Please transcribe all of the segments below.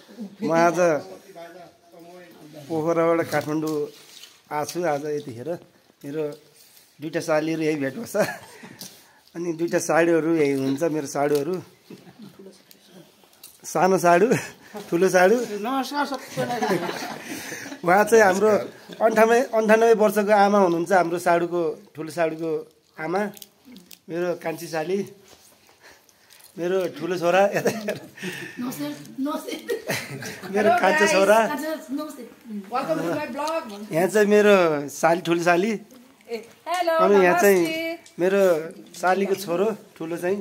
म आज पोखराबाट काठमाडौँ आछु आज यतिखेर मेरो दुईटा सालीहरू यही भेट बस्छ अनि दुईटा साडीहरू यही हुन्छ मेरो साडीहरू सानो साडू ठुलो साडू उहाँ चाहिँ हाम्रो 98 वर्षको आमा हुनुहुन्छ हाम्रो साडूको ठुलो साडूको आमा मेरो कान्छी साली मेरो ठुलो छोरा मेरो कान्छो छोरा यहाँ चाहिँ मेरो साली ठुलो साली अनि यहाँ चाहिँ मेरो सालीको छोरो ठुलो चाहिँ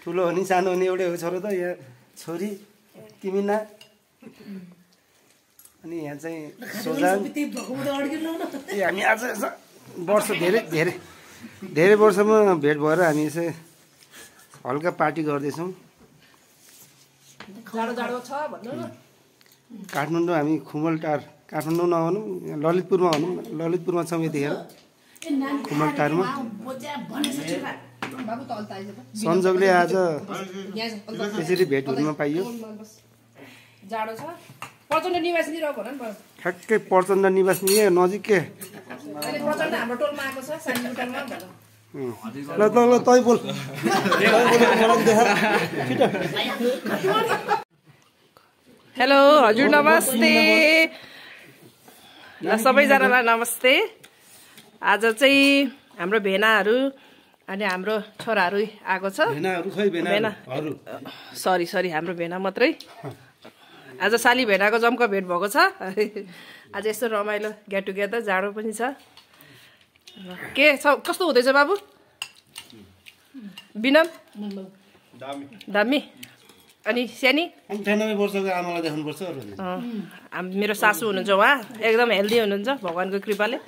ठुलो हो नि सानो हुने एउटै हो छोरो त यहाँ छोरी तिमिना अनि यहाँ चाहिँ सोजान हामी आज वर्ष धेरै वर्षमा भेट भएर हामी चाहिँ हल्का पार्टी गर्दैछौँ काठमाडौँ हामी खुमलटार काठमाडौँ नभनौँ ललितपुरमा भनौँ ललितपुरमा छौँ यतिखेर खुमलटारमा संजोगले आज यसरी भेट हुन पाइयो ठ्याक्कै प्रचण्ड निवासी नजिकै ल तै बोल हेलो हजुर नमस्ते ल सबैजनालाई नमस्ते आज चाहिँ हाम्रो भेनाहरू अनि हाम्रो छोराहरू आएको छ सरी हाम्रो भेना मात्रै आज साली भेनाको जम्का भेट भएको छ आज यस्तो रमाइलो गेट टुगेदर जाडो पनि छ के छ कस्तो हुँदैछ बाबु बिनम दामी अनि सानी 98 वर्षको आमालाई देख्नुपर्छ मेरो सासू हुनुहुन्छ उहाँ एकदम हेल्दी हुनुहुन्छ भगवानको कृपाले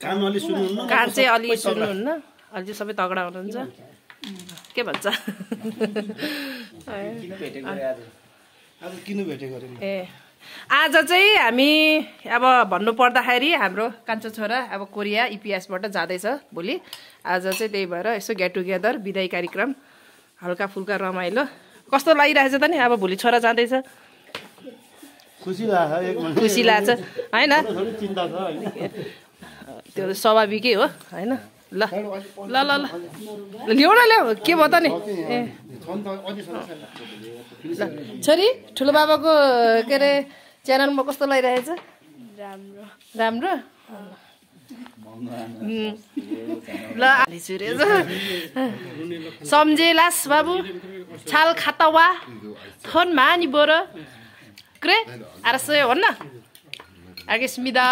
कान चाहिँ अलि सुन्नुहुन्न अलि चाहिँ सबै तगडा हुनुहुन्छ के भन्छ ए आज चाहिँ हामी अब भन्नु पर्दाखेरि हाम्रो कान्छो छोरा अब कोरिया इपिएसबाट जाँदैछ भोलि आज चाहिँ त्यही भएर यसो गेट टुगेदर बिदाई कार्यक्रम हल्का फुल्का रमाइलो कस्तो लागिरहेछ त नि अब भोलि छोरा जाँदैछ खुसी लाग्छ होइन त्यो स्वाभाविकै हो होइन ल ल ल ल ल्याउ न ल्याऊ के भयो त नि ए छोरी ठुलो बाबाको के अरे च्यानलमा कस्तो लागिरहेछ राम्रो ल सम्झेलास बाबु छाल खातावा थोन मानी बोर क्रे आरसे हो न आगे स्मिदा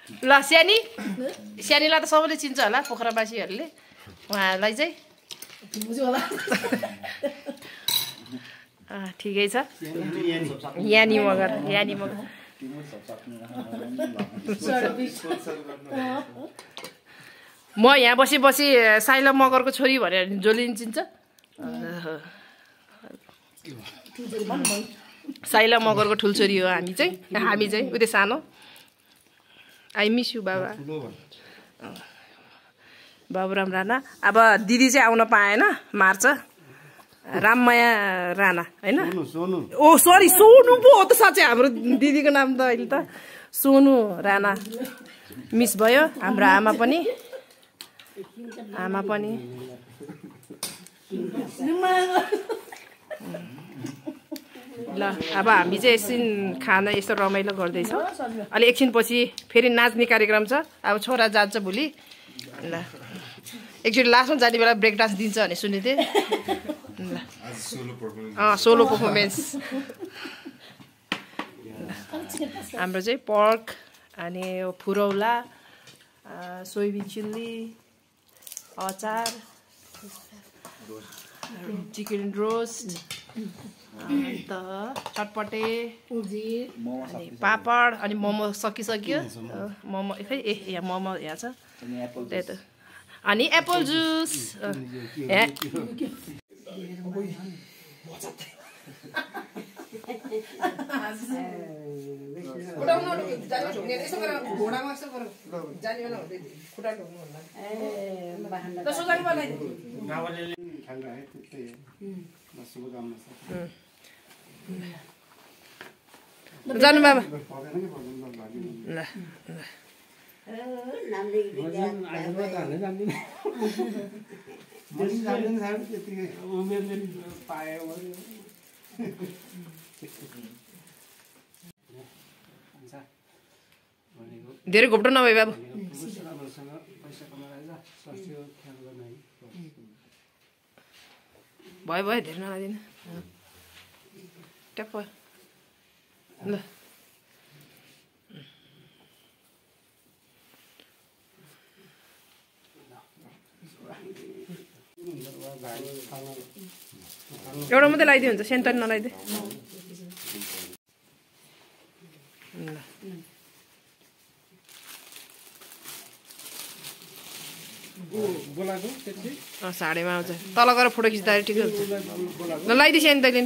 ल सानीलाई त सबैले चिन्छ होला पोखरावासीहरूले उहाँहरूलाई चाहिँ ठिकै छ यानी मगर म यहाँ बसी साइला मगरको छोरी भनेर जोलिन चिन्छ साइला मगरको ठुल्छोरी हो हामी चाहिँ उतै सानो आई मिस यु बाबा बाबुराम राणा अब दिदी चाहिँ आउन पाएन मार्च राममाया राणा होइन ओ सरी सोनु पो हो त साँच्चै हाम्रो दिदीको नाम त अहिले त सोनु राणा मिस भयो हाम्रो आमा पनि ल अब हामी चाहिँ एकछिन खाना यस्तो रमाइलो गर्दैछौँ अलि एकछिन पछि फेरि नाच्ने कार्यक्रम छ अब छोरा जान्छ भोलि ल एकचोटि लास्टमा जाने बेला ब्रेक डान्स दिन्छ भने सुनेको थिएँ ल सोलो पर्फर्मेन्स हाम्रो चाहिँ पर्क अनि फुरौला सोयाबिन चिल्ली अचार चिकन रोस्ट अन्त चटपटे अनि पापड अनि मोमो सकिसक्यो मोमो खै यहाँ मोमो यहाँ छ त्यही त अनि एप्पल जुस खुट्टाउनु जाने ढुक्ने यसो गरेर घोडामा यसो गरेर जाने बेला हुँदै खुट्टा ढुक्नु भन्दा त सोचाइ बनाइ जानु बाबा ल धेरै घोप्टो नभए बाबु भयो भयो धेरै नलादिनु ट्याप ल एउटा मात्रै लगाइदियो हुन्छ सेन्टर नलाइदिए साडीमा आउँछ तल गएर फोटो खिच्दा ठिकै हुन्छ ल लगाइदिएछ नि तैँले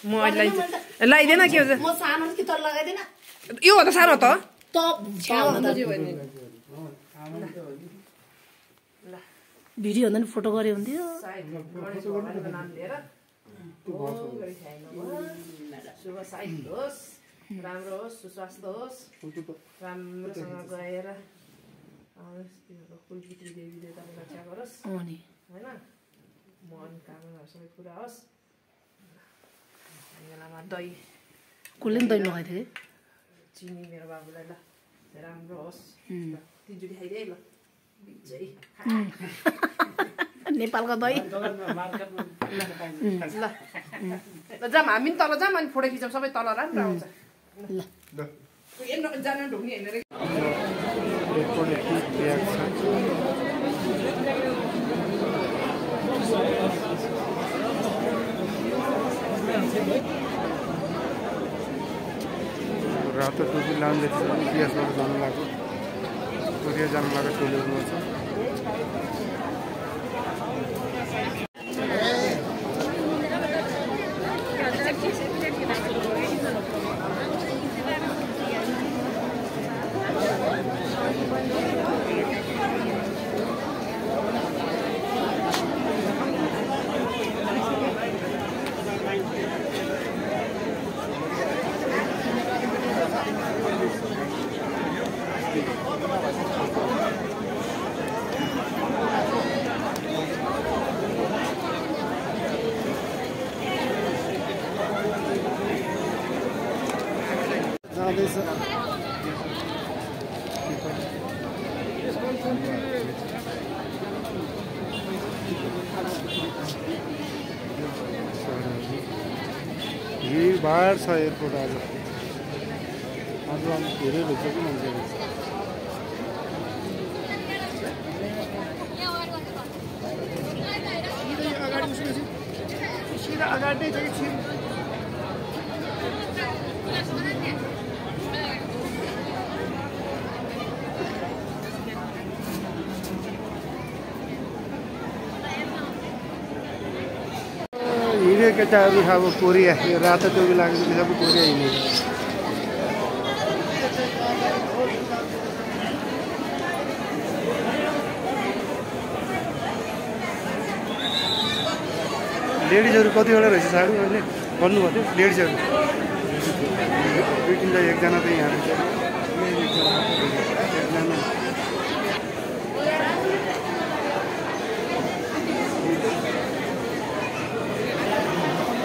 म अहिले लगाइदिएन के हुन्छ यो हो त सानो त भिडियो भन्दा नि फोटो गरे हुन्थ्यो शुभ साहित्य होस् राम्रो होस् सुस्वास्थ्य होस् राम्रोसँग गएर कुलपित्री देवी देवताले रक्षा गरोस् होइन मन कामना सबै पुरा होस् बेलामा दही कसले पनि दही लगाएको थियो चिनी मेरो बाबुलाई ल राम्रो होस् तिनचोटि खाइदिए ल नेपालको दही ल जाम हामी तल जाम अनि फोटो खिचौँ सबै तल राम्रो आउँछ जान ढुक्ने होइन रातो टोपी लाउँदै इतिहासबाट जानु लाग्यो कोरिया जानु लाग्यो टोलीमा छ भिडभाड छ एयरपोर्ट आज धेरै रहेछ कि मान्छेहरू अगाडि हिँड्यो केटाहरू अब कोरिया यो रातो टोपी लागेको सबै कोरिया हिँड्यो लेडिजहरू कतिवटा रहेछ साडी अहिले भन्नुभएको थियो लेडिजहरू दुई तिनवटा एकजना त यहाँ एकजना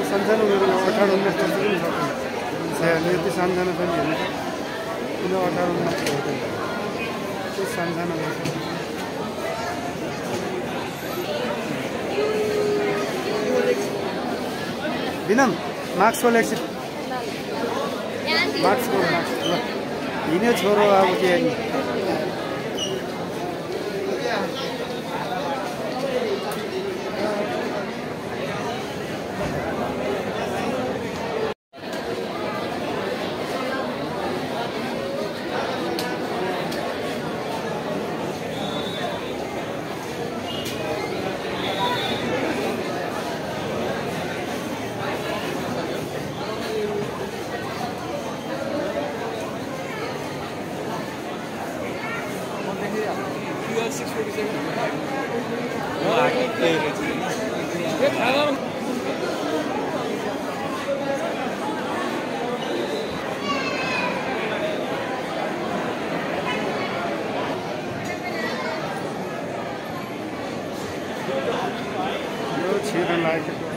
सानसानो मेरो 18-19 वर्ष पनि सक्छ यति सानसानो पनि हेर्नु किन 18-19 त्यो सानसानो रहेछ विनम मार्क्स कोलेक्सन मार्क्स ल हिँड्यो छोरो अब के छिर्न लागेको